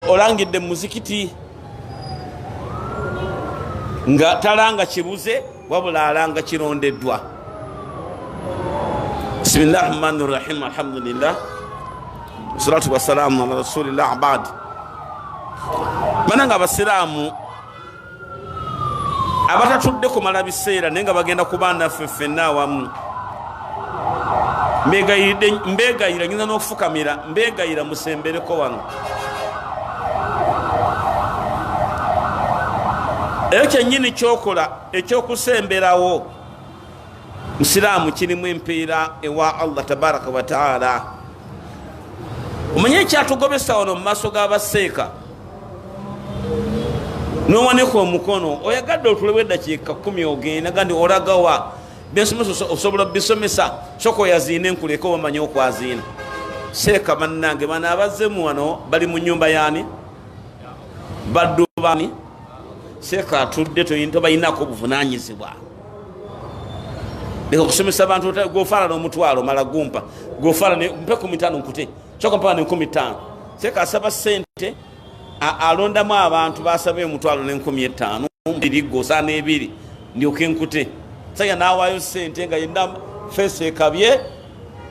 Olangidde muzikiti nga talanga kibuze, wabula alanga kirondeddwa. Bismillahi rahmani rahim, alhamdulillah wassalatu wassalamu ala rasulillah abad. Bananga abasiraamu abatatudde kumala biseera naye nga bagenda kuba naffe ffenna awamu, mbegayira nyinza n'okufukamira, mbegayira musembereko wano. Ekyo kyennyini kyokola ekyokusemberawo musiraamu kirimu empeera ewa Allah tabaraka wa taala. Omanye ekyatugobesa wano mu maaso g'abaseeka, nowanika omukono oyagadde otulewo eddakiika 10 ogenda gandi olagawa byensomesa osobola bisomesa soka oyaziina enkuleka obamanyi okwaziina. Seeka bannange bano abazzemu wano bali mu nnyumba yaani baddu bani. Seeka atudde tobayinako obuvunaanyizibwa. Leka okusomesa abantu gofaala n'omutwalo mala gumpa gofaala mpe 15 nkute soka mpa 15. Seeka asaba ssente alondamu abantu basaba omutwalo n'15 mbiri gosa n'ebiri ndyoke nkute. Saya n'awaayo ssente nga yenna feesi ekabye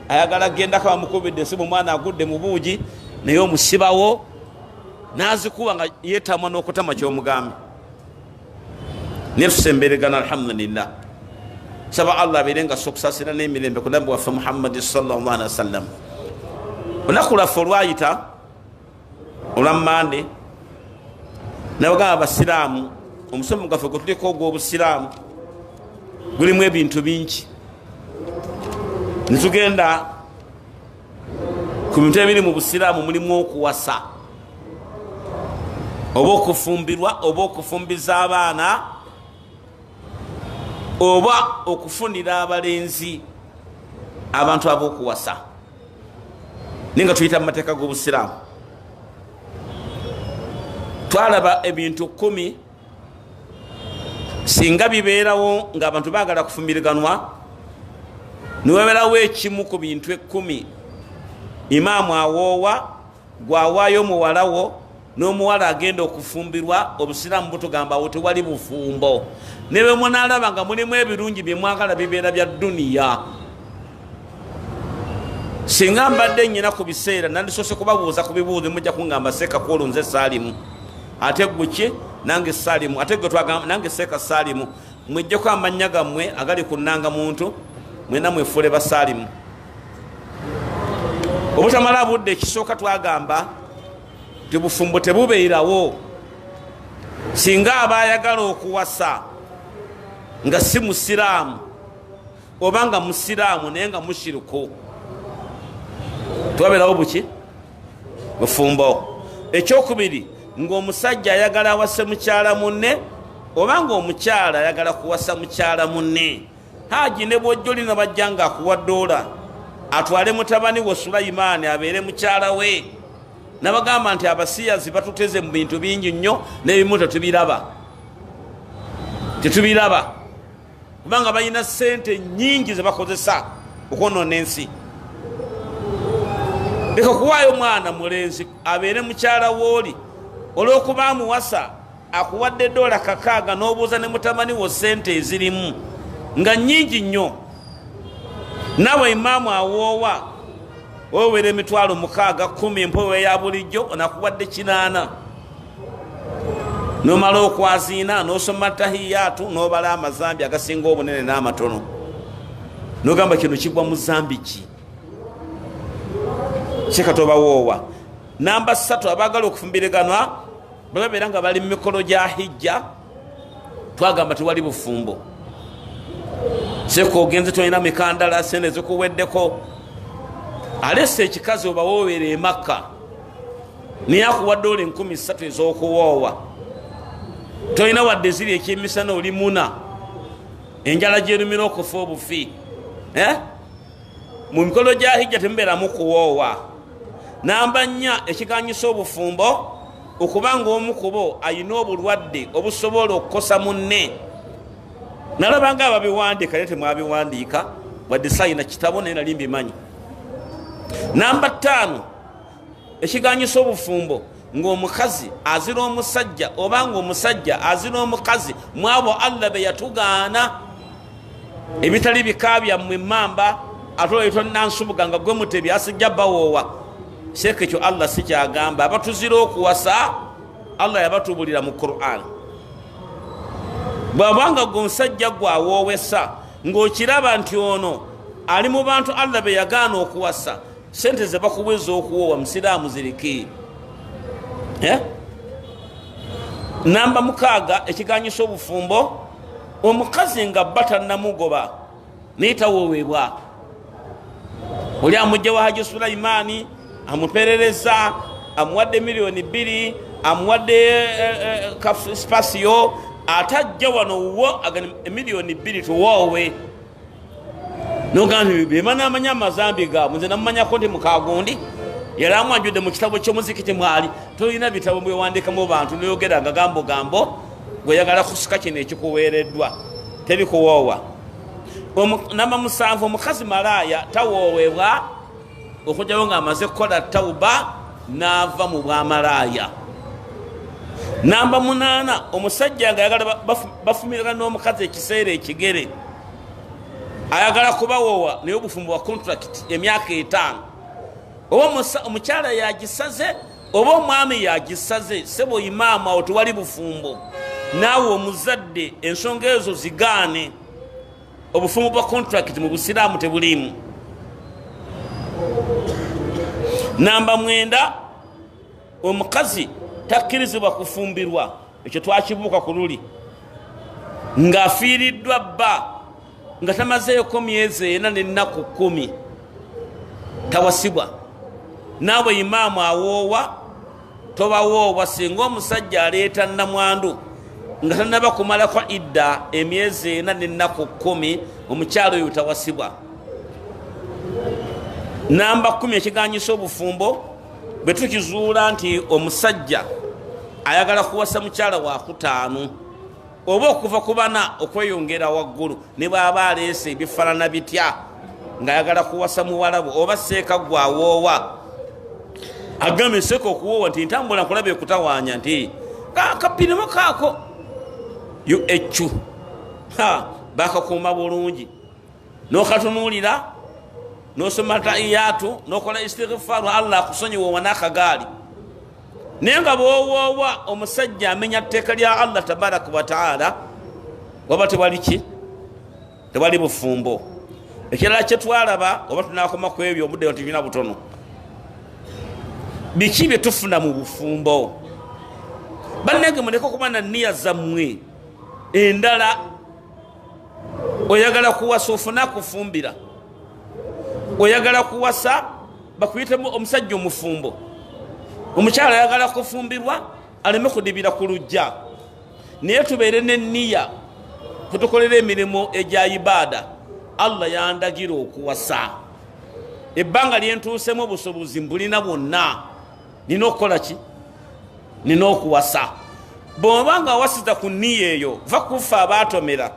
ayagala gendako bamukubidde essimu omwana agudde mu buugi naye omusibawo n'azikuba nga yeetamwa n'okutama ky'omugambe. Naye tusemberegana alhamdulillah. Saba Allah abeere nga sokusasira n'emirembe ku nabbi waffe Muhammadi sallallahu alaihi wasallam. Olunaku lwaffe olwayita olwa Mmande nabagamba abasiraamu omusomo gwaffe gwe tuliko ogw'obusiraamu gulimu ebintu bingi. Netugenda ku bintu ebiri mu busiraamu mulimu okuwasa oba okufumbirwa oba okufumbiza abaana oba okufunira abalenzi abantu ab'okuwasa, naye nga tuyita mu mateeka g'obusiraamu. Twalaba ebintu 10 singa bibeerawo ng'abantu baagala kufumbiriganwa, niwabeerawo ekimu ku bintu 10 imaamu awoowa gwawaayo muwalawo n'omuwala agenda okufumbirwa. Obusiraamu butugamba awo tewali bufumbo, ne bwe munaalaba nga mulimu ebirungi bye mwagala bibeera bya duniya. Singa mbadde nnyina ku biseera nandisoose kubabuuza ku bibuuzo, mujja kungamba seeka kwolwo nze Saalimu, ate gwe ki nange Saalimu, ate gwe twagamba nange seeka Saalimu. Mwejjeko amannya gammwe agali ku nnanga muntu, mwenna mwefuule ba Saalimu. Obutamala budde ekisooka twagamba nti bufumbo tebubeerawo singa aba ayagala okuwasa nga si musiraamu oba nga musiraamu naye nga mushiriku, twabeerawo buki bufumbo. Ekyokubiri, ng'omusajja ayagala awase mukyala munne oba ng'omukyala ayagala kuwasa mukyala munne. Haji ne bw'ojjolina bajja nga akuwa dola atwale mutabani we Sulaimaani abeere mukyala we. Nabagamba nti abasiyazi batuteze mu bintu bingi nnyo n'ebimu tetubiraba, tetubiraba kubanga balina ssente nnyingi ze bakozesa okwonoona ensi. Leka kuwaayo mwana mulenzi abeere mukyala wooli olw'okuba amuwasa akuwadde dola 6 n'obuuza ne mutabani wo ssente ezirimu nga nnyingi nnyo. Nawe imaamu awoowa owera emitwalo 6 10 empewo eya bulijjo onakuwadde 8, n'omala okwaziina n'osoma tahiyaatu n'obala amazambi agasinga obunene n'amatono n'ogamba kino kigwa mu zambi ki? Seeka tobawoowa. Namba 3, abaagala okufumbiriganwa bwe babeera nga bali mu mikolo gya hijja twagamba tewali bufumbo. Seeka ogenze tolina mikandala, ssente zikuweddeko, alese ekikazi obawoowera e Makka naye akuwa dola 3,000 ez'okuwoowa, tolina wadde ziri ekyemisana, oli muna enjala gyerumira okufa obufi. Mu mikolo gya hijja temubeeramu kuwoowa. Namba 4, ekiganyisa obufumbo okubanga omu ku bo ayina obulwadde obusobola okukosa munne. Nalaba nga ababiwandiika naye temwabiwandiika wadde sayina kitabo naye nali mbimanyi. Namba 5, ekiganyisa obufumbo Ng'omukazi azira omusajja oba ng'omusajja azira omukazi, mwabo Allah be yatugaana ebitali bika byammwe emmamba, ate oyitwa Nansubuga nga gwe mutebi asijja bawoowa. Sheeka ekyo Allah si kyagamba. Abatuzira okuwasa Allah yabatubulira mu Qur'an. Bw'abanga gwe omusajja gwawoowesa ng'okiraba nti ono ali mu bantu Allah be yagaana okuwasa, sente ze bakuweza okuwoowa musiraamu ziriki. Namba 6 ekiganyisa obufumbo, omukazi nga bba tannamugoba naye tawoowebwa. Oli amugye wa Haji Sulaimaani, amuperereza, amuwadde 2 millioni, amuwadde spasiyo, ate ajja wano wo agamba 2 millioni tuwoowe. Nogamba bema namanya amazambi gaabwe, nze namumanyako nti mukagundi yali amwanjudde mu kitabo ky'omuzikiti mwali. Tolina bitabo bwewandikamu bantu noyogera nga gambo gambo, gweyagala kusika kino ekikuweereddwa, tebikuwoowa. Namba 7, omukazi malaaya tawoowebwa okugyawo ng'amaze kukola tawuba n'ava mu bwamalaaya. Namba 8, omusajja nga ayagala bafumirana n'omukazi ekiseera ekigere, ayagala kubawowa naye obufumbo bwa contract emyaka 5, oba omukyala yagisaze oba omwami yagisaze, sebo imaamu awo tewali bufumbo. Naawe omuzadde ensonga ezo zigaane. Obufumbo bwa contract mu busiraamu tebuliimu. Namba 9, omukazi takkirizibwa kufumbirwa, ekyo twakibuuka ku luli, ng'afiiriddwa bba nga tamazeeko myezi 4 n'ennaku 10, tawasibwa. Naawe imaamu awoowa tobawoowa singa omusajja aleeta nnamwandu nga tannaba kumalako idda emyezi 4 n'ennaku 10, omukyalo oyo tawasibwa. Namba 10 ekiganyisa obufumbo, bwe tukizuula nti omusajja ayagala kuwasa mukyala wakutaano oba okuva ku bana okweyongera waggulu, ne bw'aba aleese ebifaanana bitya ng'ayagala kuwasa muwalabu oba seeka gwawoowa, agambye seeka okuwoowa nti ntambula nkulaba ekutawaanya nti kapirimu kaako uh bakakuuma bulungi, n'okatunuulira n'osoma taiyatu n'okola istighfaru, Allah akusonyiwa owa n'akagaali. Naye nga bw'owoowa omusajja amenya tteeka lya Allah tabaraka wa taala, waba tewali ki, tewali bufumbo. Ekirala kyetwalaba, oba tunakoma ku ebyo, obudde tulina butono, biki bye tufuna mu bufumbo? Bannange muleke okuba na nniya zammwe endala. Oyagala kuwasa ofune akufumbira, oyagala kuwasa bakuyitemu omusajja omufumbo, omukyala ayagala kufumbirwa aleme kudibira ku lujja. Naye tubeere n'enniya kutukolera emirimu egya ibaada. Allah yandagira okuwasa, ebbanga lyentuusemu obusobozi mbulina bwonna, nina okukola ki? Nina okuwasa. Bw'oba nga wasiza ku nniya eyo, va kufa abaatomera.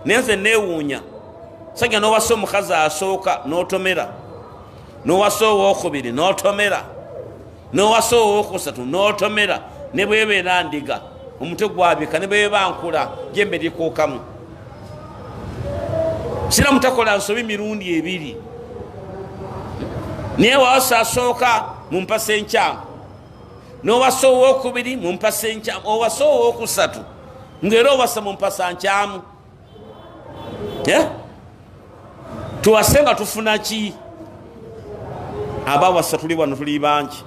Naye nze neewuunya, sajja n'owasa omukazi asooka n'otomera, n'owasa owookubiri n'otomera, n'owasa owookusatu n'otomera, ne bwebeera ndiga omutwe gwabika, ne bweba nkula jembe likuukamu. Siramu takola nsobi mirundi ebiri. Naye wawasa asooka mu mpasa enkyamu, n'owasa owookubiri mu mpasa enkyamu, owasa owookusatu ng'era owasa mu mpasa nkyamu. Tuwase nga tufuna ki? Abawasa tuli wano tuli bangi,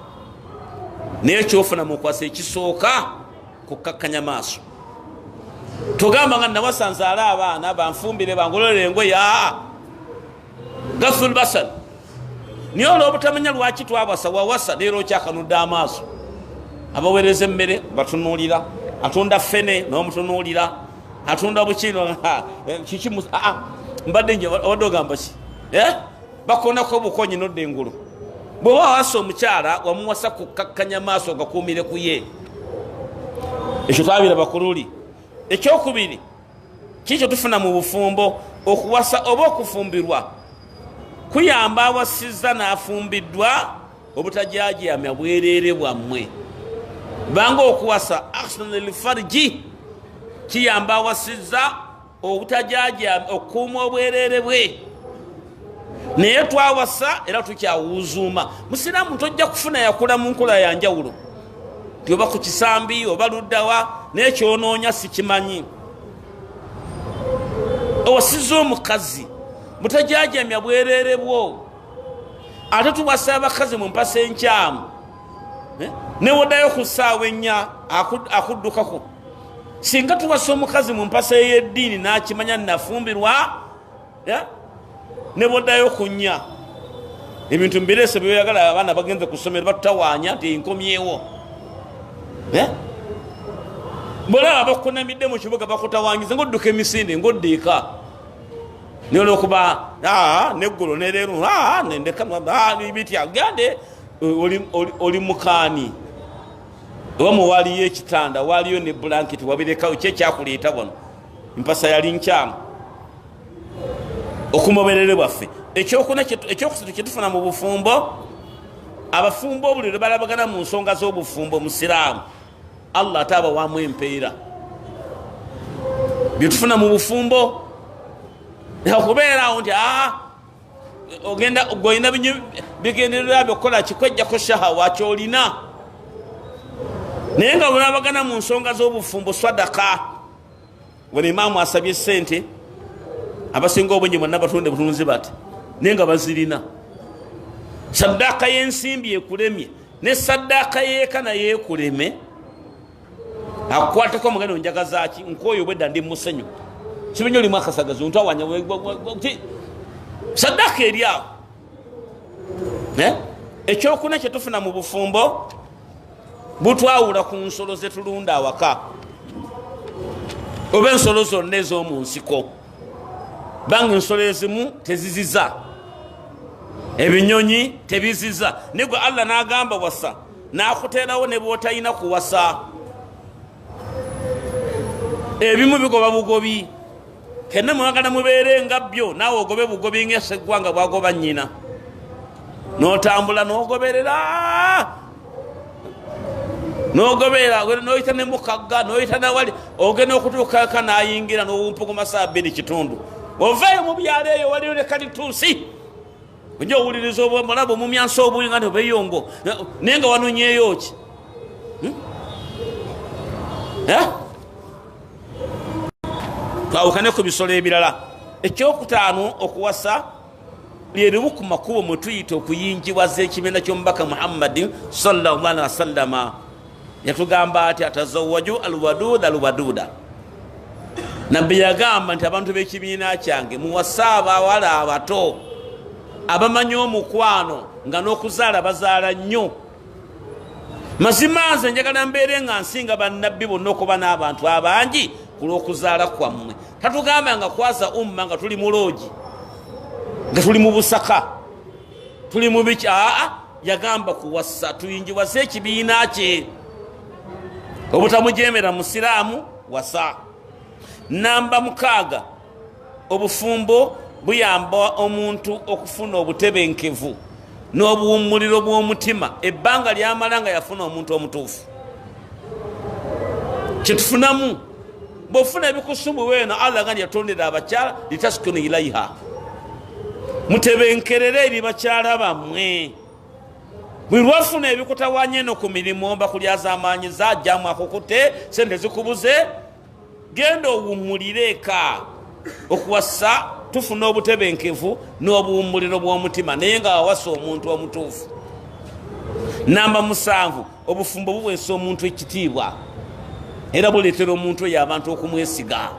naye kyofuna mukwasa ekisooka kukakkanya maaso. Togamba nga nawasa nzaale abaana banfumbire bangololere engoye, aa gathul basal. Naye olwobutamanya lwaki twawasa, wawasa leero okyakanudde amaaso. Abaweereza emmere batunuulira, atunda ffene n'omutunuulira, atunda bukino kiki, mbadde nje obadde ogamba ki, bakonako obukonyi nodda engulu. Bw'oba wawasa omukyala wamuwasa kukakkanya maaso gakuumire ku ye, ekyo twabiraba ku luli. Ekyokubiri kikyo tufuna mu bufumbo, okuwasa oba okufumbirwa kuyamba awasizza n'afumbiddwa obutajajamya bwereere bwammwe. Banga okuwasa ahsanu lilfarji, kiyamba awasizza obutajaja okukuuma obwerere bwe. Naye twawasa era tukyawuzuuma. Musiraamu tojja kufuna yakula mu nkola ya njawulo, nti oba ku kisambi oba luddawa, naye kyonoonya sikimanyi. Owasizza omukazi butajajamya bwerere bwo. Ate tuwasa abakazi mu mpasa enkyamu, newoddayo ku ssaawa 4 akuddukako. Singa tuwasa omukazi mu mpasa ey'eddiini n'akimanya nafumbirwa, ne bwoddayo ku 4, ebintu mbireese byoyagala, abaana bagenze ku ssomero batutawaanya nti nkomyewo. Bwolaba bakunamidde mu kibuga bakutawanyiza ng'odduka emisinde ng'odda eka, naye olwokuba neggulo nereero nendeka bitya gande oli mukaani oba waliyo ekitanda, waliyo ne blanketi wabirekawo, ki ekyakuleeta wano? Empasa yali nkyamu. Okumoberere bwaffe. Ekyokusatu kyetufuna mu bufumbo, abafumbo buli lwe balabagana mu nsonga z'obufumbo musiraamu, Allah ate abawamu empeera. Byetufuna mu bufumbo okubeeraawo nti ogenda gwolina bigendererwa byokukola kikwejjako shahawa kyolina, naye nga bulabagana mu nsonga z'obufumbo swadaka. Wano imaamu asabye sente, abasinga obungi bonna batunde butunzi bati, naye nga bazirina. Saddaaka y'ensimbi ekulemye, ne saddaaka y'eka naye ekuleme. Akukwateko omugendo njagazaaki nkwoyo obwedda ndi musenyu sibinya olimu akasagazi ntawanya saddaaka eri awo. Ekyokuna kyetufuna mu bufumbo, butwawula ku nsolo zetulunda awaka oba ensolo zonna ez'omu nsiko, banga ensolo ezimu teziziza, ebinyonyi tebiziza, naye gwe Allah n'agamba wasa, n'akuteerawo ne bw'otalina kuwasa. Ebimu bigoba bugobi, kenna mwagala mubeere nga byo, naawe ogobe bugobi ng'eseggwanga bwagoba nnyina, n'otambula n'ogoberera n'ogoberera n'oyita ne mukagga n'oyita nawali, ogenda okutuukaka n'ayingira n'owumpuguma saa 2:15, oveeyo mu byalo eyo waliyo ne kalituusi, ojja owuliriza obwomulaba omumyansa obulinga nti obeyongo, naye nga wanonyeeyo ki? Twawukane ku bisolo ebirala. Ekyokutaano, okuwasa lyerimu ku makubo mwe tuyita okuyingiwaza ekibiina ky'omubaka Muhammadi sallallahu alaihi wasallama. Yatugamba ati atazawwaju alwaduda alwaduda. Nabbi yagamba nti abantu b'ekibiina kyange muwase abawala abato abamanyi omukwano nga n'okuzaala bazaala nnyo. Mazima nze njagala mbeere nga nsinga bannabbi bonna okuba n'abantu abangi ku lw'okuzaala kwammwe. Tatugamba nga kwaza umma nga tuli mu loogi, nga tuli mu busaka, tuli mu biki. Aa, yagamba kuwasa tuyingiwaze ekibiina kye. Obutamujemera musiraamu wasa. Namba 6, obufumbo buyamba omuntu okufuna obutebenkevu n'obuwummuliro bw'omutima ebbanga lyamala nga yafuna omuntu omutuufu. Kyetufunamu bw'ofuna ebikusumbuwa eno, Allah nga yatondera abakyala litaskunu ilaiha, mutebenkerere eri bakyala bammwe. Buli lwafuna ebikutawanya eno ku mirimu, mba kulyazaamaanyiza, jjamu akukute, sente zikubuze, genda owummulire eka. Okuwasa tufuna obutebenkevu n'obuwummuliro bw'omutima, naye nga wawasa omuntu omutuufu. Namba 7, obufumbo buweesa omuntu ekitiibwa era buleetera omuntu oyo abantu okumwesiga.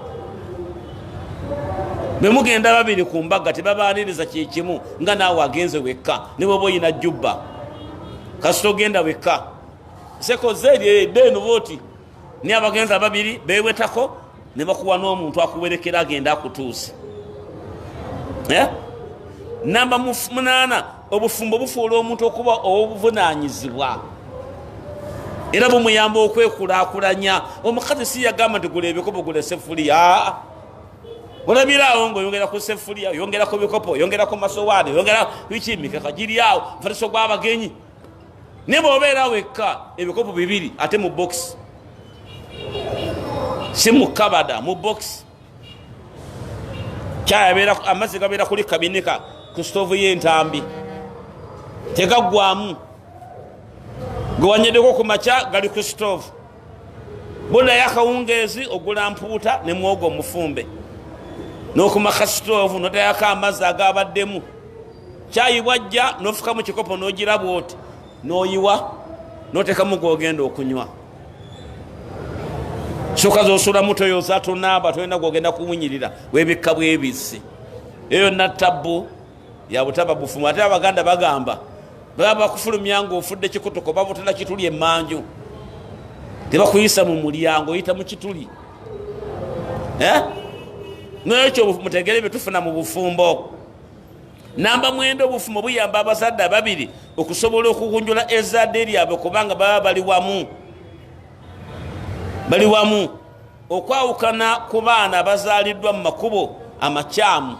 Bwe mugenda babiri ku mbaga tebabaaniriza kyekimu nga naawe agenze wekka, ne bw'oba oyina jjubba kasita ogenda wekka. Sekoze eri edda eno bw'oti, naye abagenzi ababiri beewetako ne bakuwa n'omuntu akuwerekera agenda akutuuse. Namba 8, obufumbo bufuula omuntu okuba ow'obuvunaanyizibwa era bumuyamba okwekulaakulanya. Omukazi si yagamba nti gula ebikopo, gula essefuliya. Olabiraawo ng'oyongera ku ssefuliya, oyongera ku bikopo, oyongera ku masowaani, oyongera biki, mikeka giri awo, mufaliso gw'abagenyi. Naye bwobeera wekka, ebikopo bibiri, ate mu bokisi, si mu kabada, mu bokisi. Kyayabeera amazzi gabeera kuli kabinika ku sitoovu y'entambi, tegaggwamu. Gewanyeddeko ku makya gali ku sitoovu. Bunaye akawungeezi ogula mpuuta ne mwogo omufumbe n'okumaka sitoovu, notayako amazzi agabaddemu. Kyayi bwajja nofukamu kikopo, nogira bwoti, noyiwa, notekamu gwogenda okunywa. Suka zosulamu toyoza, tonaaba, tolina gwogenda kuwunyirira, webikka bwebisi. Eyo natabbu yabutaba bufumu. Ate Abaganda bagamba baba bakufulumya nga ofudde kikutuko, babutula kituli emanju, tebakuyisa mu mulyango, oyita mu kituli. Eh? Nekyo mutegere byetufuna mu bufumbo. Namba 9, obufumbo buyamba abazadde ababiri okusobola okugunjula ezadde lyabwe, kubanga baba bali wamu, bali wamu. Okwawukana ku baana abazaaliddwa mu makubo amakyamu,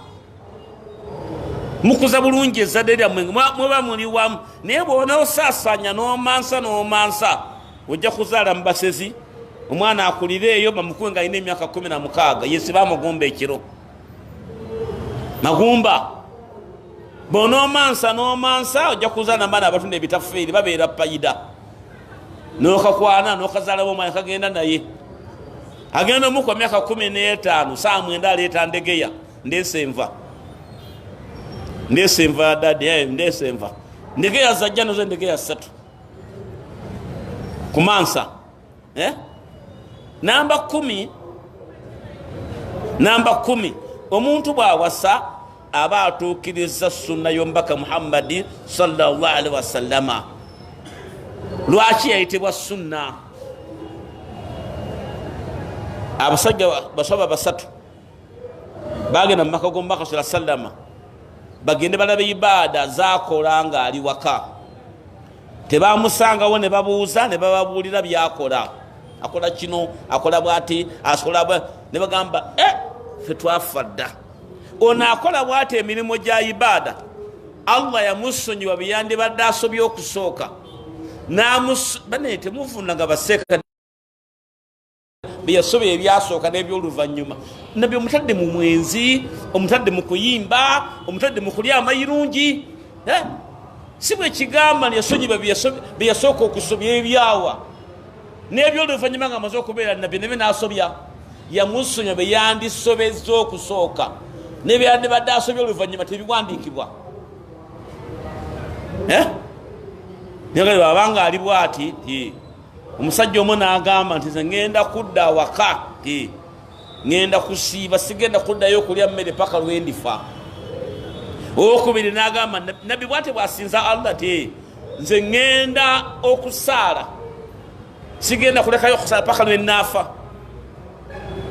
mukuza bulungi ezadde lyammwe muba muli wamu. Naye bw'onoosaasaanya n'omansa n'omansa, ojja kuzaala mu basezi. Omwana akulire eyo, bamukuwe nga alina emyaka 16, yesiba amagumba ekiro, magumba. Bw'onoomansa n'omansa, ojja kuzaala nabaana abatunda ebitafeeri, babeera payida. Nokakwana, nokazaalawo omwana, kagenda naye, agenda omukuwa myaka 15, saa 9 aleeta ndegeya, ndeese enva, ndeese enva daddy, ndeese enva. Ndegeya zajja nazo, endegeya 3 kumansa, eh? Namba 10, namba 10, omuntu bwawasa aba atuukiriza sunna y'omubaka Muhammadi sallallahu alaihi wasallama. Lwaki yayitibwa sunna? Abasajja basaba basatu bagenda mu maka g'omubaka sa sallama, bagende balabe ibaada zakola nga ali waka. Tebamusangawo, ne babuuza, ne bababuulira byakola. Akola kino, akola bwati, akola. Ne bagamba, e ffe twafa dda. Ono akola bwati emirimu gya ibaada, Allah yamusonyiwa byeyandibadde asobye okusooka. Bane temuvunanga baseeka byeyasobya ebyasooka n'ebyoluvannyuma. Nabbi omutadde mu mwenzi, omutadde mu kuyimba, omutadde mu kulya amayirungi. Eh? Si bwe kigamba yasonyiwa byeyasooka okusobya ebyawa n'ebyoluvannyuma nga amaze okubeera nabbi, nabyo n'asobya. Yamusonyiwa byeyandisobezza okusooka nebyandibadde asobya oluvannyuma, tebiwandiikibwa. Eh? Abanga ali bwati, omusajja omu n'agamba nti, nze ŋŋenda kudda awaka, ŋŋenda kusiiba, sigenda kuddayo okulya mmere paka lwendifa. Owokubiri n'agamba, nabbi bwati bwasinza Allah, ti nze ŋŋenda okusaala, sigenda kulekayo okusaala paka lwenaafa.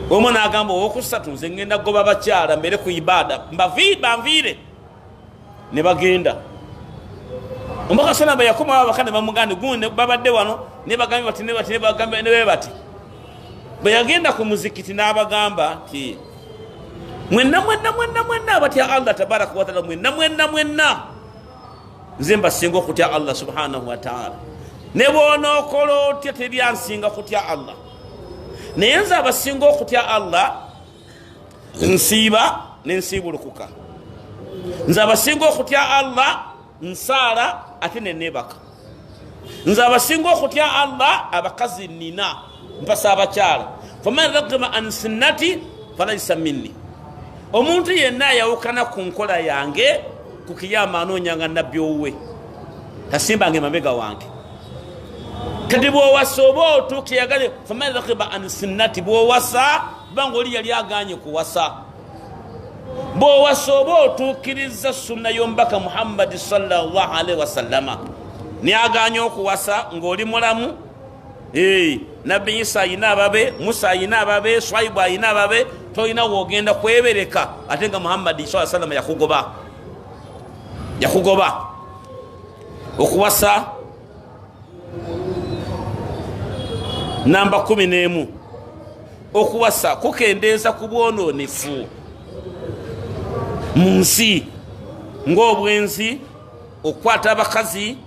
Omu n'agamba, owokusatu, nze ŋŋenda kugoba bakyala, mbeere ku ibaada, banviire. Ne bagenda. Omubaka salama bwe yakomawo abaka ne bamuganda gundi babadde wano, ne bagambye bati, ne bati, ne bagambye ne bati. Bwe yagenda ku muzikiti n'abagamba nti, mwenna mwenna mwenna mwenna abatya Allah tabaraka wataala, mwenna mwenna mwenna, nze mbasinga okutya Allah subhanahu wataala. Ne bwonookola otya, teryansinga kutya Allah. Naye nze abasinga okutya Allah, nsiiba nensiibulukuka. Nze abasinga okutya Allah, nsaala ate nenebaka. Nze abasinga okutya Allah, abakazi nina, mpasa abakyala. Faman ragiba an sunnati falaisa minni. Omuntu yenna ayawukana ku nkola yange, ku kiyama anoonyanga nabbi owuwe, tasimbange mabega wange. Kati bwowasa oba otuukiyagale faman ragiba an sunnati. Bwowasa, kubanga oli yali aganye kuwasa, bwowasa oba otuukiriza sunna y'omubaka Muhammadi sallallahu alaihi wasallama. Niyaganye okuwasa ng'oli mulamu, Nabbi Isa ayina ababe, Musa ayina ababe, Swaibu ayina ababe, tolina woogenda kwebereka, ate nga Muhammadi saa sallama yakugoba, yakugoba okuwasa. Namba 11, okuwasa kukendeeza ku bwonoonefu mu nsi, ng'obwenzi, okukwata abakazi.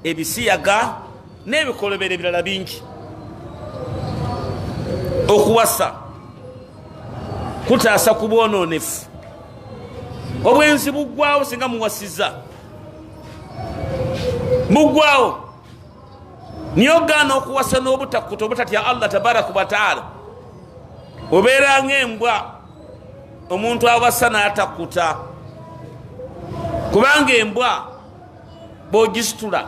Ebisiyaga n'ebikolobero ebirala bingi. Okuwasa kutaasa ku bwonoonefu. Obwenzi buggwawo singa muwasiza, buggwawo. Naye ogaana okuwasa n'obutakkuta, obutatya Allah tabaraka wataala, obeera ng'embwa. Omuntu awasa n'atakkuta, kubanga embwa bw'ogisitula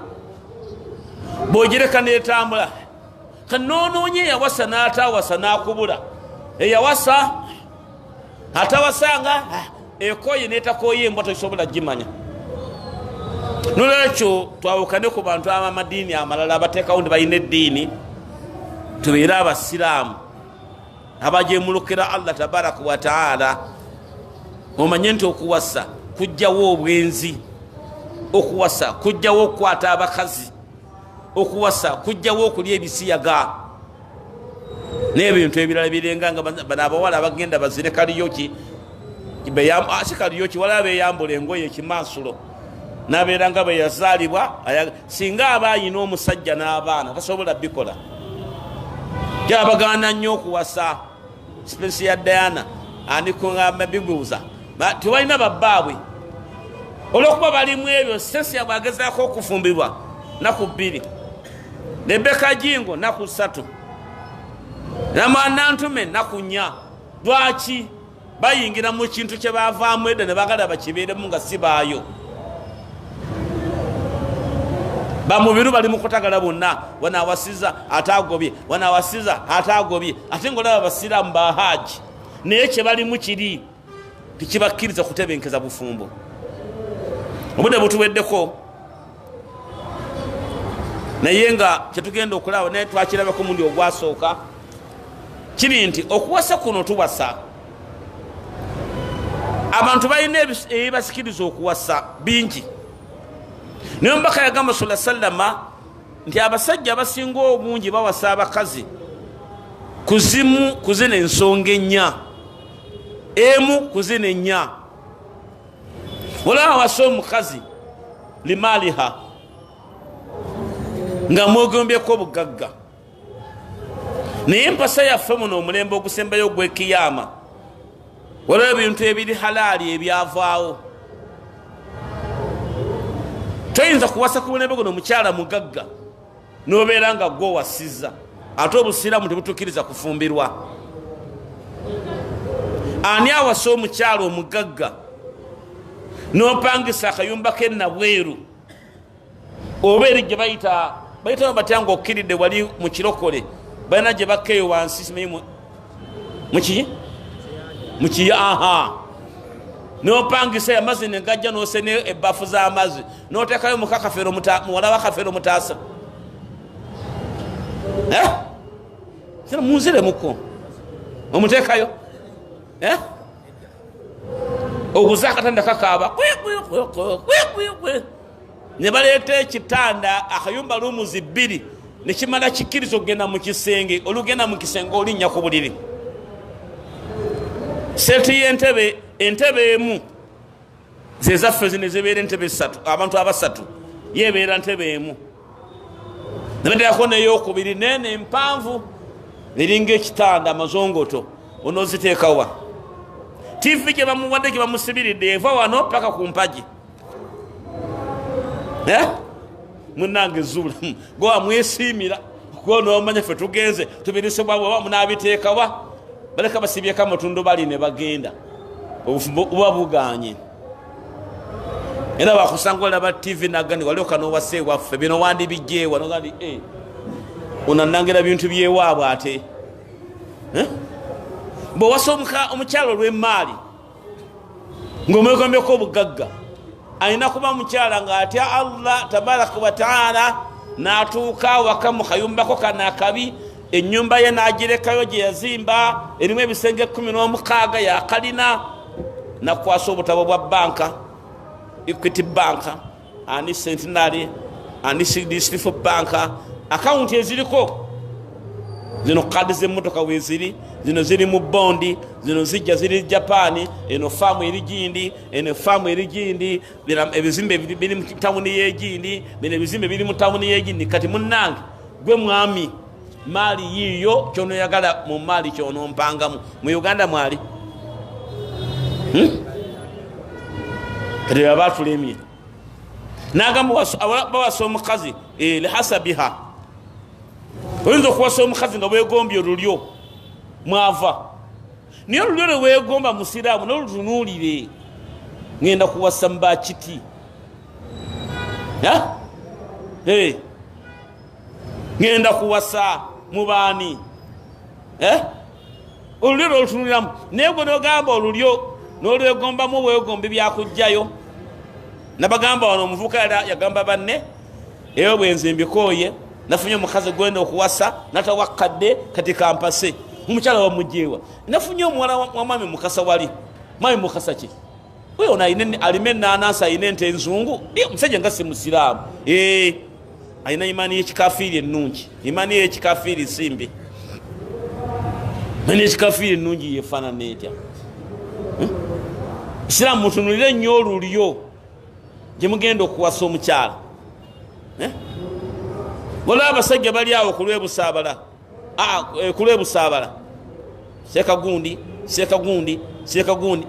bw'ogireka n'etambula. Kanoonoonya eyawasa n'atawasa n'akubula, eyawasa atawasanga ekoye n'etakooye, embwa tosobola gimanya. Nolwekyo twawukane ku bantu abamadiini amalala abateekawo nti balina eddiini. Tubeere abasiraamu abajemulukira Allah tabaraka wataala. Omanye nti okuwasa kujjawo obwenzi, okuwasa kujjawo okukwata abakazi, okuwasa kujjawo okulya ebisiyaga n'ebintu ebirala birenga nga bano abawala abagenda bazire kaliyoki, si kaliyoki, wala beyambula engoye ekimansulo nabeera nga bwe yazaalibwa. Singa aba ayina omusajja n'abaana tasobola bikola. Kyabagaana nnyo okuwasa. Spensi ya Diana anikuŋamba bibuuza tebalina babbaabwe olwokuba balimu ebyo. Sensi yabwe agezaako okufumbirwa naku 2, Rebeka Jingo naku 3, Namwanantume naku 4. Lwaki bayingira mu kintu kye bavaamu edda ne bagala bakibeeremu nga si baayo? Bamubiru bali mu kutagala bonna, wanawasiza ate agobye, wanawasiza ate agobye. Ate ngaolaba basiraamu bahaji, naye kye balimu kiri tekibakkiriza kutebenkeza bufumbo. Obudde butuweddeko, naye nga kyetugenda okulaba naye twakirabako mundi ogwasooka kiri nti okuwasa kuno tuwasa abantu balina ebibasikiriza okuwasa bingi. Naye omubaka yagamba sala sallama nti abasajja abasinga obungi bawasa abakazi kuzimu kuzina ensonga ennya, emu kuzina ennya. Olaba awasa omukazi limaaliha, nga mwegombyeko obugagga. Naye empasa yaffe muno omulembe ogusembayo ogw'ekiyama, waliwo ebintu ebiri halaali ebyavaawo. Toyinza kuwasa ku mulembe guno omukyala mugagga n'obeera nga gwe owasizza, ate obusiraamu tebutukkiriza kufumbirwa. Ani awasa omukyala omugagga n'opangisa akayumba ke nabweru oba eri gye bayita bayita batya nga okkiridde wali mu kirokole balina gye bakkeeyo wansi, simanyi muki muki, aha, nopangisa amazzi negajja nosena ebbafu z'amazzi noteekayo mukakafeero muwala wa Kafeero Mutaasa munziremuko omuteekayo oguza akatanda kakaaba ne baleeta ekitanda akayumba lumuzi 2 nekimala kikkiriza okugenda mu kisenge. Olugenda mu kisenge olinnya ku buliri, seti y'entebe, entebe emu zezaffe zino ezibeera entebe esatu, abantu abasatu, yebeera ntebe emu, nebateekako neyokubiri nene empanvu eringa ekitanda amazongoto. Onooziteekawa? TV gye bamuwadde, gye bamusibiridde, eva wano paka ku mpagi. Munange zuula gwe wamwesiimira gwonomanya ffe tugenze tubirisibwa munabiteekawa, baleka basibyeko amatundu bali ne bagenda. Obufumbo buba buganye era bakusanga olaba TV nagani walioka nowasa ewaffe bino wandibijjeewa nogandi onanangira bintu byewaabwe. Ate bwewasa omukyalo olw'emaali ng'omwegombyeko obugagga, alina kuba mukyala ng'atya Allah tabaraka wataala, n'atuuka awaka mu kayumbako kano akabi, ennyumba ye n'agirekayo gye yazimba erimu ebisenge 16 yakalina, nakwasa obutabo bwa banka, Equity Bank ani Centenary ani District Bank, akawunti eziriko. Zino kadi z'emmotoka weeziri, zino ziri mu bondi, zino zijja ziri Japaani, eno faamu eri gindi, eno faamu eri gindi, ebizimbe biri mu tawuni y'egindi, bino ebizimbe biri mu tawuni y'egindi. Kati munnange gwe mwami, maali yiiyo kyonoyagala mu maali kyonompangamu. Mu Uganda mwali kati baba atulemye nagamba bawasa omukazi lihasabiha. Oyinza okuwasa omukazi nga weegombye olulyo mwava, naye olulyo lwe weegomba musiraamu nolutunuulire, ngenda kuwasa mbakiti, ngenda kuwasa mubaani, olulyo lwolutunuliramu. Naye gwe nogamba olulyo nolwegombamu weegombe byakugjayo. Nabagamba wano omuvubuka yagamba banne, eyo bwenze mbikooye, nafunye omukazi gwenda okuwasa natawakadde, kati kampase omukyala wamujeewa. Nafunye omuwala wa mwami Mukasa, wali mwami Mukasa ki oyo alima enanansi, alina ente enzungu, omusajja nga si musiraamu, alina imaani y'ekikafiiri ennungi. Imaani y'ekikafiiri simbi, imaani y'ekikafiiri ennungi yefaanana etya? Isiraamu mutunulire nnyo olulyo gye mugenda okuwasa omukyala. Waliwo abasajja bali awo kulwebusaabala, kulwebusaabala, seekagundi seekagundi seekagundi,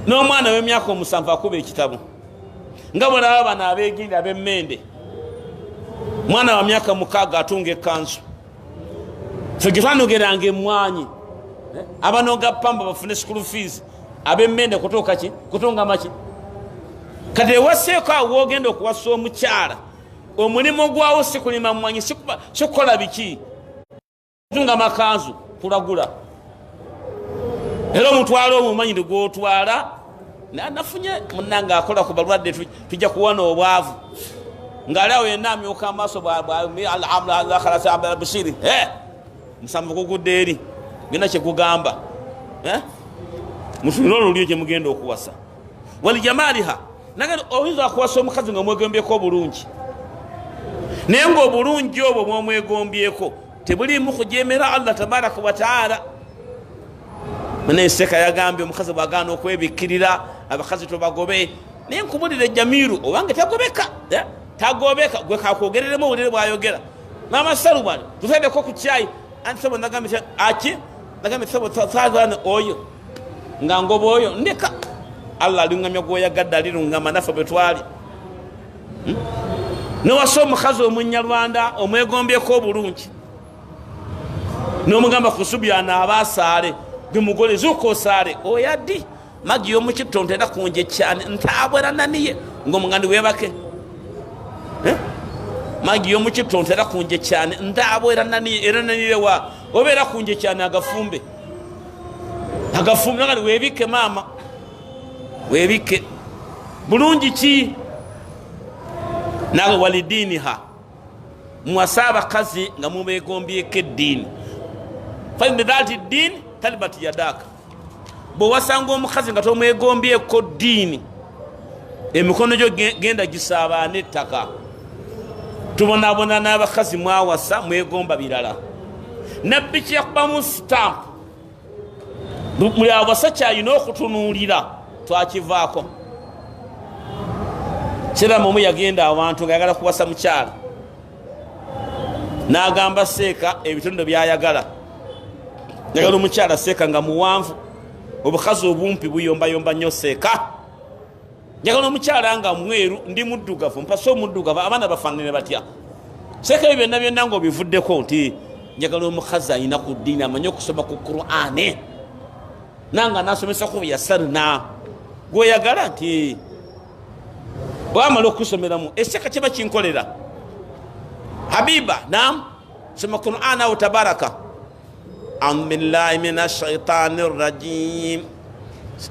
n'omwana w'emyaka 7 akuba ekitabo. Nga bwolaba bano abeegindi ab'emmende, mwana wa myaka 6 atunga ekkanzu. Ffe gye twanogeranga emmwanyi, abanoga pamba bafune school fees, ab'emmende kutuuka ki kutunga maki. Kati ewaseeko awo wogenda okuwasa omukyala, omulimu gwawo si kulima mmwanyi, si kukola biki, kutunga makanzu, kulagula. Era omutwalo omumanyi nti gwotwala nafunye munnange akola ku balwadde, tujja kuwona obwavu. Ng'ali awo yenna amyuka amaaso bushiri, musanvu gugudde eri byonna kyekugamba. Mutunule olulyo gye mugenda okuwasa. Walijamaliha, oyinza okuwasa omukazi nga omwegombyeko obulungi, naye ng'obulungi obwo bwomwegombyeko tebulimu kujemera Allah tabaraka wataala. Muneseka yagambye omukazi bwagaana okwebikkirira abakazi tobagobe, naye nkubulire Jamiru owange tagobeka, tagobeka gwe kakwogereremu owulire bwayogera. Mama Salubani tuteddeko ku kyayi, anti sebo nagambye aki nagambye sebo saazana oyo nga ngoba oyo ndeka. Allah alungamya gwoyagadde alirungama, naffe bwe twali. Nowasa omukazi omunyarwanda omwegombyeko obulungi, nomugamba kusubyana abasaale gwe zuuka osaale oyaddi magi y'omukitto ntera kunje cyane ntabwera naniye ng'omugandi webake. Magi y'omukitto ntera kunje cyane ntabwera naniye, era naniye wa obeera kunje cyane agafumbe agafumbe ngani webike mama webike bulungi ki nawe walidiniha. Mwasa abakazi nga mubegombyeko eddiini, fa bidhati ddiini talibati yadaka. Bwewasanga omukazi nga tomwegombyeko ddiini, emikono gyo genda gisaabaana ettaka. Tubonabona n'abakazi mwawasa mwegomba birala. Nabbi kyeyakubamu sitampu buli awasa kyalina okutunuulira twakivaako. Siramu omu yagenda awantu ng'ayagala kuwasa mukyala, n'agamba seeka ebitundu byayagala. Njagala omukyala seeka nga muwanvu, obukazi obumpi buyombayomba nnyo seeka. Njagala omukyala nga mweru, ndi muddugavu, mpase omuddugavu, abaana bafaanane batya? Seeka ebyo byonna byonna ng'obivuddeko nti njagala omukazi alina ku ddiini, amanyi okusoma ku Qur'ane, nange anasomesa ku yasarna gweyagala nti bwamala okusomeramu eseka kiba kinkolera. Habiba nam soma Qur'an awo tabaraka a'udhu billahi minash shaitani rrajim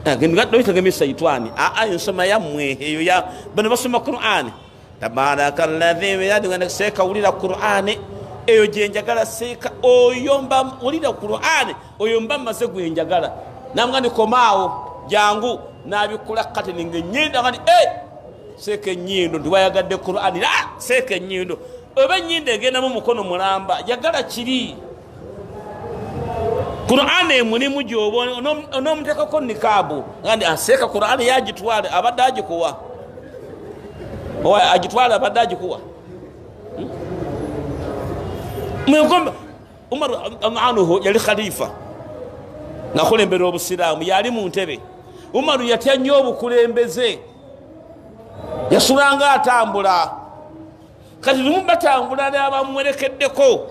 ngatagemi shaitani aa ensoma yammwe eyo ya bano basoma Qur'an tabaraka alladhi biyadihi seka wulira Qur'an eyo gyenjagala seeka oyo mba wulira Qur'an oyo mba maze gwenjagala namga ndikomaawo jangu nabikula kati ninge nyindo ngani seeka ennyindo ndiwayagadde Qur'an seeka ennyindo Oba enyindo egenda mu mukono mulamba, yagala kiri. Qur'an emulimu gy'oba onoomuteekako nikaabu gandi aseeka Qur'an yagitwale abadde agikuwa, owa agitwale abadde agikuwa. Mwegomba Umar anuhu yali khalifa ngakulembera obusiraamu, yali mu ntebe. Umaru yatya nnyo obukulembeze, yasulanga atambula. Kati lumu batambula n'abamuwerekeddeko,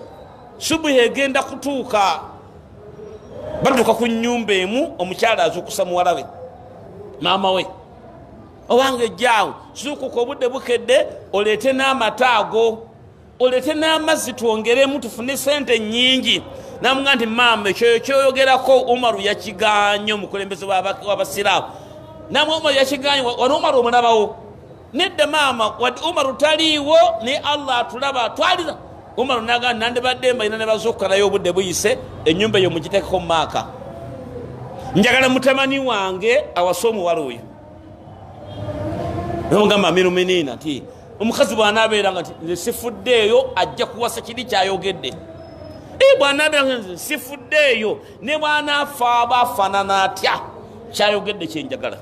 subuhi egenda kutuuka, batuuka ku nnyumba emu, omukyala azuukusa muwala we, maama we, owange ejjaawo zuukuka, obudde bukedde, oleete n'amata ago, oleete n'amazzi twongeremu tufune sente nnyingi. Namuga nti maama, ekyo kyoyogerako Umaru yakiganye, omukulembeze w'abasiraamu. Namwe Umaru yakiganye, wano Umaru omulabawo? Nedda maama, wadde Umaru taliiwo naye Allah atulaba, twaliza Umaru. Naga nandibadde mbalina ne bazuukuka, naye obudde buyise, ennyumba eyo mugiteekeko mu maaka, njagala mutamani wange awase omuwala oyo. Namugamba amiru minina nti omukazi bw'anaabeera nga nti nze sifuddeeyo, ajja kuwasa kiri kyayogedde. Bw'anaabeera nga nze sifuddeeyo, ne bw'anaafa aba afaanana atya, kyayogedde kyenjagala.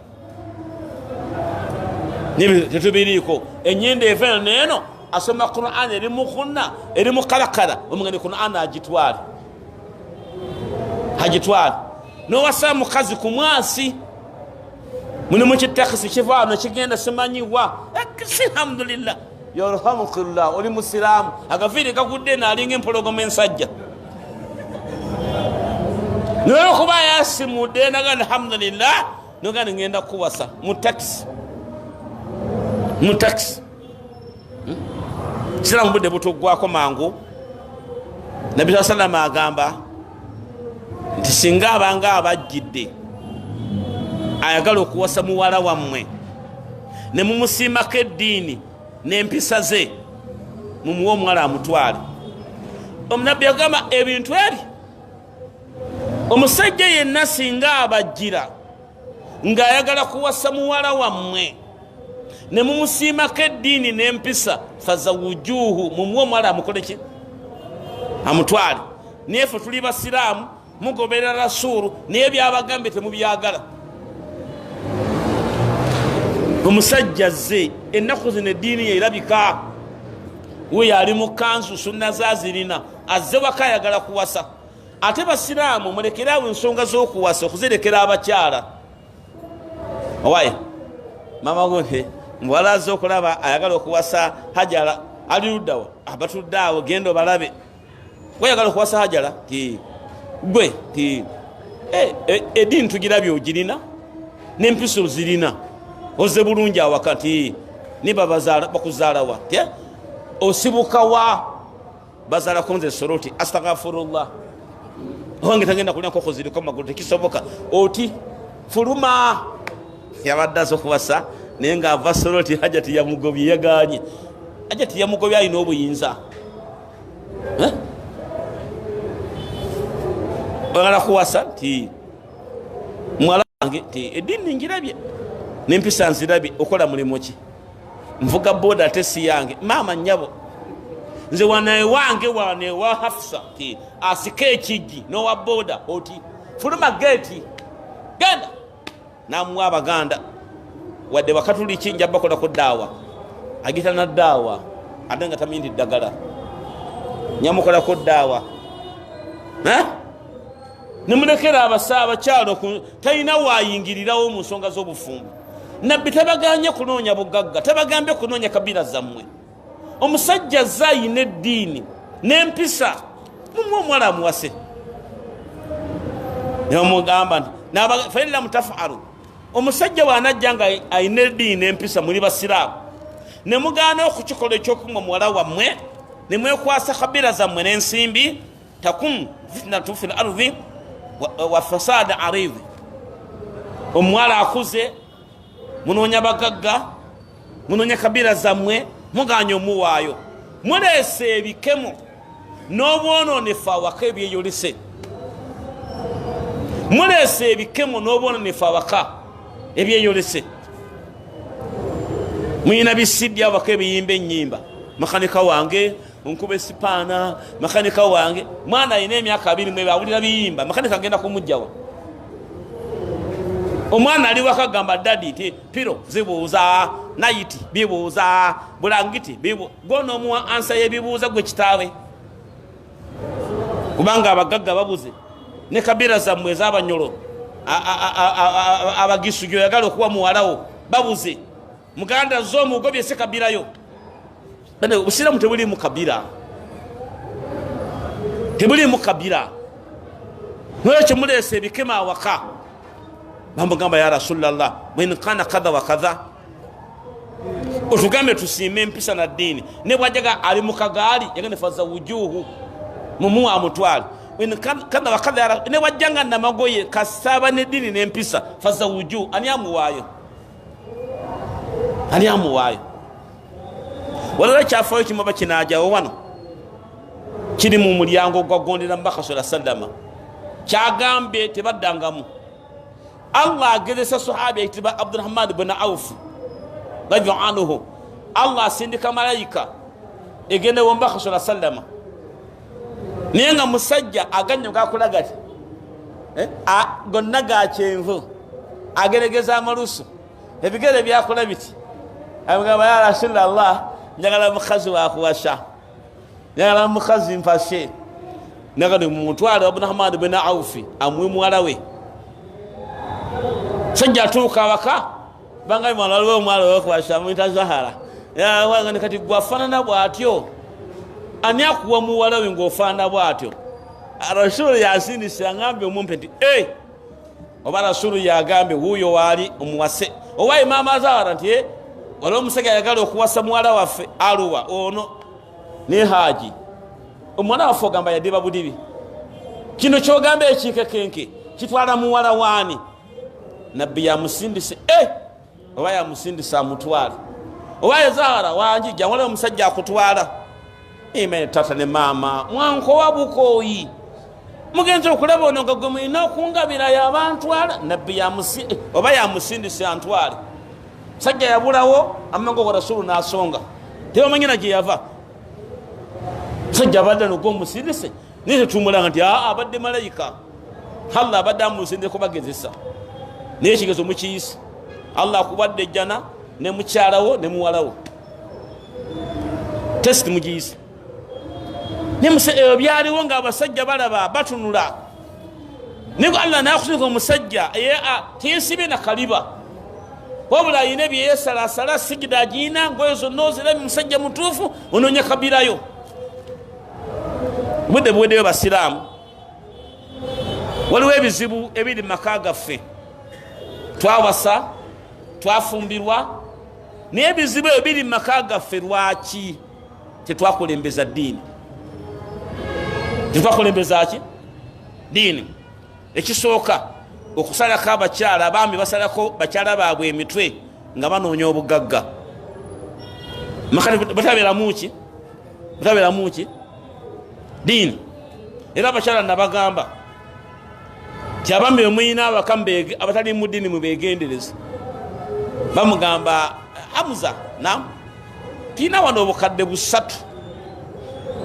Tetubiriiko enyindo eva eno neeno, asoma Quran eri mukunna eri mukalakala, omugende Quran agitwale, agitwale. Nowasa mukazi ku mwasi mulimu kitakisi kivaano kigenda simanyiwa, alhamdulillah, yarhamukallah, oli musiraamu, agafiire gagudde naalinga empologoma ensajja, naye okuba yasimudde naga alhamdulillah, noga ngenda kuwasa mu takisi, mu takisi. Siraamu budde butuggwako mangu. Nabbi saa salama agamba nti singa abanga abajjidde ayagala okuwasa muwala wammwe ne mumusiimako eddiini n'empisa ze, mumuwe omuwala amutwale. Omunabbi yagamba ebintu ebi, omusajja yenna singa abajjira ng'ayagala kuwasa muwala wammwe ne mumusiimako eddiini n'empisa, fazawujuuhu, mumuwe omuwala amukole ki? Amutwale. Naye ffe tuli basiraamu, mugoberera rasuulu, naye byabagambye temubyagala. Omusajja azze ennaku zino, eddiini ye erabika, wuyo ali mu kanzu, sunna zazirina, azze waka ayagala kuwasa. Ate basiraamu mulekeraawo ensonga z'okuwasa okuzirekera abakyala. Owaye mama gunhe muwala azze okulaba ayagala okuwasa Hajara, ali luddawa? Abatudde awo, genda obalabe. Weyagala okuwasa Hajara ti gwe ti eddiini tugirabye ogirina n'empisa ozirina, ozze bulungi awaka nti niba bakuzaalawa ti osibukawa? Bazaalako nze Soroti. Astagfirullah, owange tagenda kulya nkoko ziriko magulu, tekisoboka. Oti fuluma. Yabadde aza okuwasa naye ngaava Soroti, Hajati yamugobye, yaganye. Hajati yamugobye, alina obuyinza. Oyagala kuwasa nti muwala wange ti eddiini ngirabye nempisa nzirabye, okola mulimu ki? Nvuga boda ate si yange. Maama nnyabo, nze wano ewange, wano ewa Hafusa ti asika ekijji n'owa boda oti fuluma geeti genda. Namuwa abaganda wadde bakatuliki, nja bakolako daawa, agita na daawa ate nga tamanyi nti ddagala, nyamukolako daawa nemulekera abasa abakyalo, talina waayingirirawo mu nsonga z'obufumbo. Nabbi tabaganye kunoonya bugagga, tabagambye kunoonya kabira zammwe. Omusajja azze ayina eddiini n'empisa, mumuwe omuwala amuwase. Nemugamba nti fain lam tafalu, omusajja bw'anajja nga ayina eddiini n'empisa, muli basiraamu, ne mugaana okukikola ekyokumwa muwala wammwe, ne mwekwasa kabira zammwe n'ensimbi, takun fitnatu fi lardi wa fasada aridi. Omuwala akuze, munoonya bagagga, munoonya kabira zammwe, muganye omuwaayo, muleese ebikemo n'obwononefu awaka ebyeyolese, muleese ebikemo n'obwononefu awaka ebyeyolese. Muyina bisiddi awaka ebiyimba ennyimba, makanika wange. Onkuba esipaana, makanika wange. Mwana alina emyaka 21 awulira biyimba, makanika agenda kumugjawa. Omwana ali waka gamba daddy ti piro zibuuza, nayiti bibuuza, bulangiti bibu. Gw'onoomuwa ansa y'ebibuuza gwe kitaawe. Kubanga abagagga babuze ne kabira zammwe ez'abanyolo abagisu gy'oyagala okuwa muwalawo babuze. Muganda z'omugobye si kabirayo. Bane obusiraamu tebuliimu kabira, tebuliimu kabira. Nolwekyo muleese ebikema awaka. Bamugamba ya Rasulallah, bwenkana kadha wa kadha, otugambe tusiime empisa na ddiini. Ne bwajjaga ali mu kagaali yagenda faza wujuhu mumuwa amutwale kadha wa kadha, ne bwajjanga namagoye kasaba n'eddiini n'empisa faza wujuhu. Ani amuwaayo? Ani amuwaayo? Waliwo ekyafaayo kimu oba kinaajawo wano kiri mu mulyango gwagondera Mubaka sallallahu alaihi wasallam, kyagambye tebaddangamu. Allah agezesa sahabi ayitibwa Abdurrahman bin Auf radiyallahu anhu. Allah asindika malayika egende wo Mubaka sallallahu alaihi wasallam, naye nga musajja agannyo gakulaga ti gonna ga kyenvu, ageregeza amalusu, ebigere byakola biti. Amugamba ya Rasulallah, njagala mukazi wakuwasa, njagala mukazi mpase. Nagandi mumutwale Abdurrahman bin Auf amuwe muwala we. Sajja atuuka awaka banga mwana waliwo omwala owokuwasa amuyita Zahara. Wangani kati gwafaanana bw'atyo, ani akuwa muwala we ng'ofaanana bw'atyo? Rasulu yasindise aŋambye omumpe nti oba Rasulu yagambye wuuyo waali omuwase. Owaye maama Zahara nti waliwo omusajja ayagala okuwasa muwala waffe aluwa ono ne Haji. Omwana waffe ogamba yadiba budibi, kino kyogamba ekinkekenke kitwala muwala waani? Nabbi yamusindise oba yamusindise amutwale. Oba Zahara wangi jja waliwo omusajja akutwala. Ime tata ne maama mwankowa bukooyi, mugenzi okulaba ono nga gwe mulina okungabira yabantwala. Nabbi oba yamusindise antwale. Sajja yabulawo amango wa Rasulu n'asonga, tebamanyi na gye yava. Sajja abadde nogwomusindise naye tetumulanga nti abadde malayika. Allah abadde amusindise kubagezesa, naye ekigezo mukiyise. Allah akuwadde ejjana ne mukyalawo ne muwalawo, test mugiyise. Ebyo byaliwo ng'abasajja balaba batunula, naye Allah n'akusindika omusajja teyesibye na kaliba, wabula ayina byeyesalasala, sigida agiyina, ngoye zonna ozirabye, musajja mutuufu, onoonya kabirayo. Obudde buweddeyo basiraamu, waliwo ebizibu ebiri mu maka gaffe. Twawasa, twafumbirwa, naye ebizibu ebyo biri mu maka gaffe. Lwaki tetwakulembeza ddiini? Tetwakulembeza ki? Ddiini. Ekisooka, okusalako abakyala, abaami basalako bakyala baabwe emitwe nga banoonya obugagga. Batabeeramu ki? Batabeeramu ki? Ddiini. Era abakyala nabagamba nti abaami bwe muyina abaka abatali mu ddiini mubeegendereze. Bamugamba Hamza, nam tulina wano obukadde 3,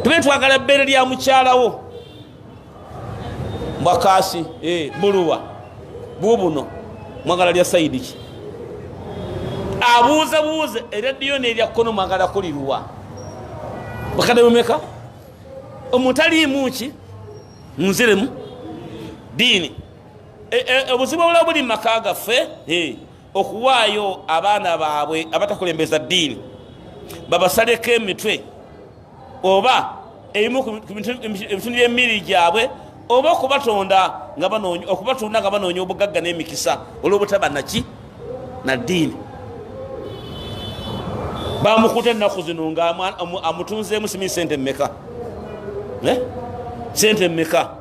tube twagala bbeere lya mukyalawo mbwakaasi buluwa bubuno mwagala lya sayidi ki? Abuuza buuze erya nerya kkono mwagala kuliruwa. Bukadde bumeka? Omuntu aliimu ki? Nziremu ddiini. Obuzibu obulala buli mu maka gaffe, okuwaayo abaana baabwe abatakulembeza ddiini babasaleko emitwe oba ebimu ku bitundu by'emmiri gyabwe, oba okubatunda nga banoonya obugagga n'emikisa olw'obutaba naki na ddiini. Bamukuta ennaku zino nga amutunzeemu simanyi sente mmeka, sente mmeka.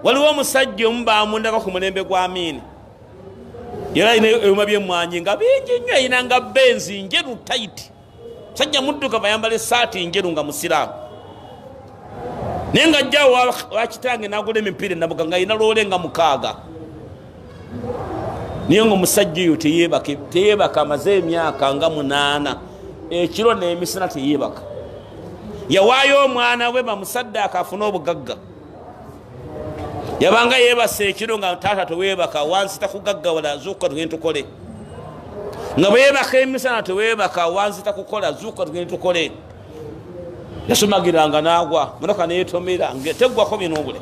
Waliwo omusajja omu bamundako ku mulembe gwa Amini, era alina ebyuma by'emmwanyi nga bingi nnyo, alina nga benzi njeru tayiti, musajja muddugavu ayambala essaati njeru nga musiraamu, naye nga ajjawo wakitange n'agula emipiira enabuga nga alina loole nga 6. Naye nga omusajja oyo teyeebaka, amaze emyaka nga 8 ekiro n'emisana teyeebaka. Yawaayo omwana we bamusaddaaka afune obugagga. Yabanga yeebase ekiro nga taata teweebaka, wanzita kugaggawala, zuukuka tugende tukole. Nga bwe yeebaka emisana teweebaka, wanzita kukola, zuukuka tugende tukole. Yasumagiranga n'agwa motoka neetomera teggwako bino obule.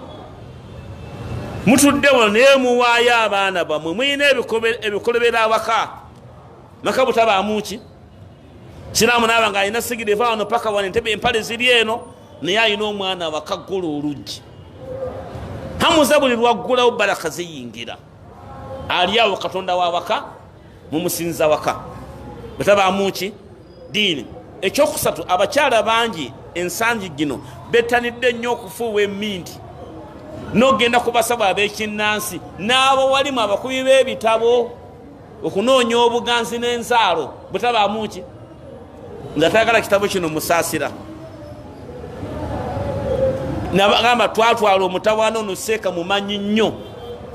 Mutudde wano naye muwaayo abaana bammwe, mulina ebikolobero awaka. Maka butabaamu ki? Siraamu naaba nga alina sigiri eva wano paka wano, entebe empale ziri eno, naye alina omwana waka ggula oluggi. Hamuza buli lwaggulawo baraka ziyingira. Ali awo Katonda wawaka mumusinza waka. Butabaamu ki? Diini. Ekyokusatu, abakyala bangi ensangi gino betanidde nnyo okufuuwa emindi n'ogenda ku basawo ab'ekinnansi n'abawalimu abakubi b'ebitabo okunoonya obuganzi n'enzaalo. Butabaamu ki? Nga tayagala kitabo kino musaasira. Nabagamba twatwala omutawaana ono seeka mumanyi nnyo,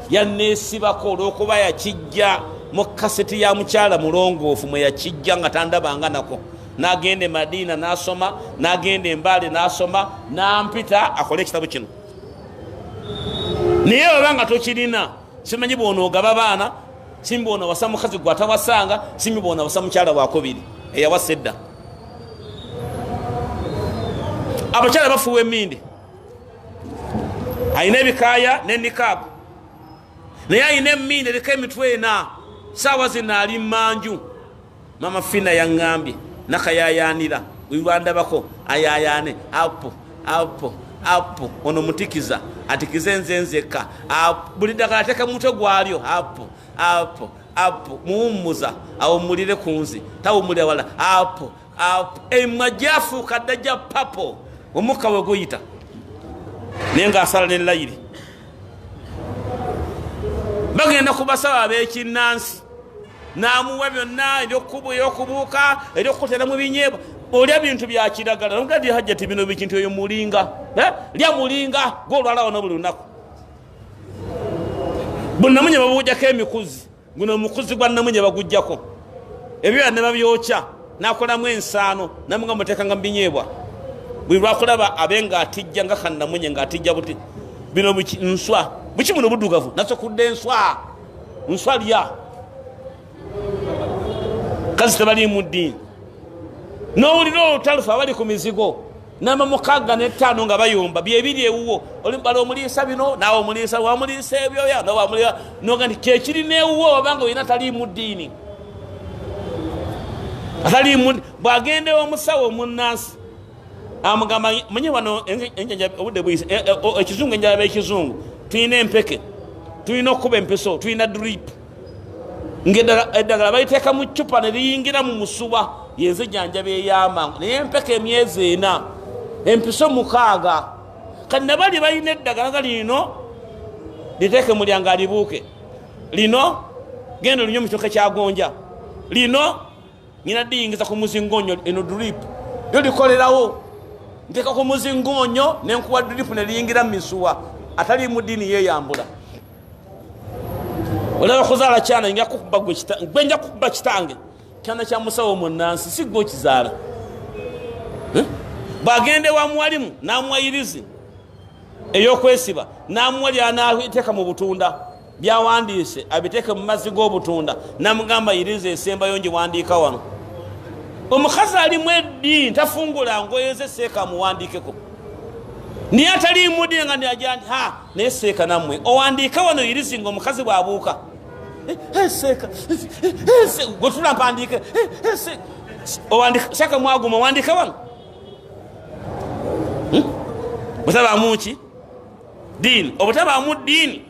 yanneesibako olw'okuba yakijja mu kaseti ya mukyala mulongoofu mwe yakijja nga tandabanga nako. N'agenda e Madiina n'asoma, n'agenda Embaale n'asoma, n'ampita akole ekitabo kino. Naye oba nga tokirina, simanyi bw'onoogaba baana, simbi bw'onoowasa mukazi gwe atawasanga, simbi bw'onoowasa mukyala wakubiri eyawasa edda. Abakyala bafuuwa emindi, alina ebikaaya ne nikaabu, naye alina emindi eriko emitwe ena. Saawa zino ali mmanju. Mama Fina yaŋŋambye nakayayaanira buli lwandabako ayayaane apo apo apo. Ono mutikiza atikize nze nzekka, buli ddagala ateeka mu mutwe gwalyo apo apo apo. Muwummuza awummulire ku nze, tawummulira wala apo apo. Emwa gyafuuka dda gya papo, omukka we guyita, naye ng'asala nelayiri. Bagenda ku basawo ab'ekinnansi, n'amuwa byonna ebyokubuuka, ebyokukutera mu binyeebwa, olya bintu bya kiragala. Nomugadi Hajjati, bino bikintu eyo mulinga lya mulinga gwolwala wano buli lunaku. Bunamunye babujjako emikuzi, guno omukuzi gwa namunye bagujjako ebyo ne babyokya, nakolamu ensaano, namuga muteekanga mu binyeebwa. Buli lwakulaba abe nga atijja nga kannamunye ng'atijja buti. Bino nswa buki buno buddugavu? Nasokudde enswa, nswa lya kazi tebaliimu ddiini. N'owulira olutalufu abali ku mizigo namba 65 nga bayomba byebiri ewuwo. Bala omuliisa bino, naawe omuliisa, wamuliisa ebyoya noga nti kyekirina ewuwo. Wabanga olina taliimu ddiini, ataliimu bw'agenda omusawo omunnansi amugamba, manye wano obudde buyise, ekizungu, enjala ekizungu, tulina empeke, tulina okukuba empiso, tulina drip, ngaeddagala baliteeka mu cupa ne liyingira mu musuwa, yenzijjanjaba ey'amangu. Naye empeke emyezi 4, empiso 6. Kati nabali balina eddagala nga lino liteeke mulyango alibuuke, lino genda olinywe mu kyoke kyagonja, lino ngina diyingiza ku muzingonyo, eno drip lyo likolerawo, nteeka ku muzingonyo nenkuwa drip ne liyingira mu misuwa. Atali mu ddiini yeeyambula. Olaba kuzaala kyana nja kukuba gwe, nja kukuba kitange. Kyana kya musawo munnansi, si gwe okizaala. Bw'agenda ewa muwalimu n'amuwayirizi ey'okwesiba, n'amuwa lyanateeka mu butunda, byawandiise abiteeke mu mazzi g'obutunda, namugamba yiriza esembayo ngiwandiika wano. Omukazi alimu eddiini tafungula ngoye ze seeka amuwandiikeko, naye ataliimu ddiini nga naja nti ha naye seeka nammwe owandiike wano yirizi, nga omukazi bw'abuuka, seeka gwetula mpandiike seeka mwaguma owandiike wano. Butabaamu ki? Diini. Obutabaamu ddiini,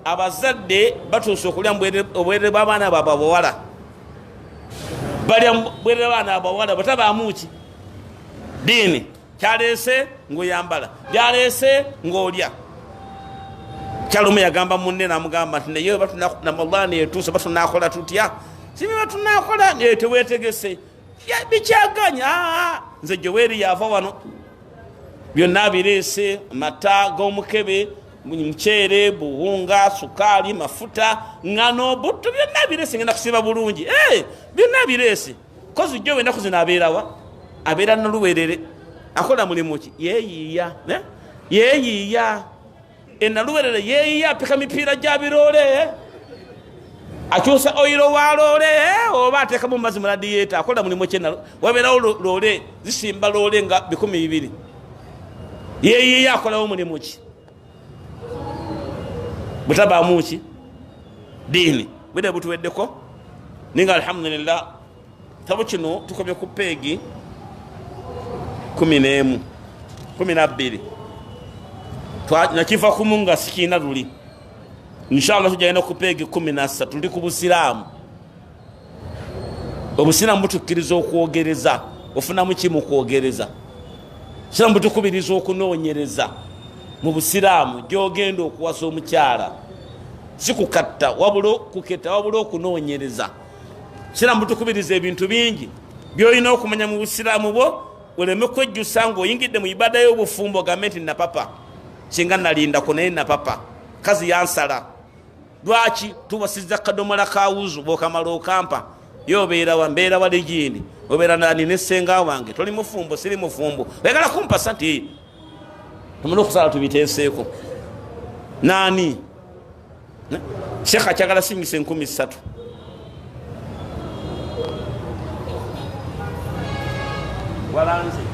abazadde batuuse okulya obwerere bw'abaana baabwe abawala, balya bwerere baana abawala. Butabaamu ki? Diini. Kyaleese ng'oyambala, byaleese ng'olya. Kyalumu yagamba munne, namugamba nti naye Ramadani etuuse, batunakola tutya? Sibi batunakola tewetegese bikyaganya. Nze Joweeri yava wano byonna bireese, mata g'omukebe, muceere, buwunga, sukaali, mafuta, ngano, butto, byonna bireese, ngenda kusiba bulungi, byonna bireese. Kozi jo ennaku zino abeerawa? Abeera noluwerere. Akola mulimu ki? Yeeyiiya. Yeeyiiya. Enaluwerere yeeyiiya, apika mipiira gya biroole, akyusa oyiro wa loole oba ateekamu mazzi mu radiator. Akola mulimu ki? Wabeerawo loole zisimba loole nga 2,000. Yeeyiiya, akolawo mulimu ki? Butabaamu ki? Diini. Bwedde butuweddeko ninga alhamdulillah. Tabu kino tukobye ku peegi 11 12, nakiva kumu nga sikiina luli. Inshallah tujja ku peegi 13. Tuli ku busiraamu. Obusiraamu butukkiriza okwogereza. Ofunamu ki mu kwogereza? Busiraamu butukubiriza okunoonyereza mu busiraamu gyogenda okuwasa omukyala, si kukatta wabula kuketta, wabula okunoonyereza. Busiraamu butukubiriza ebintu bingi byolina okumanya mu busiraamu bwo, oleme kwejjusa ng'oyingidde mu ibada y'obufumbo ogambe nti napapa, singa nalindako naye napapa, kazi yansala. Lwaki tuwasiza kadomola kawuzu bwokamala okampa? Ye obeerawa? Mbeera wali gindi. Obeera nani? Ne ssenga wange. Toli mufumbo? Siri mufumbo. Oyagala kumpasa? Nti tumala okusala tubiteeseeko. Nani shekha kyagala singisa 3,000? Walanze.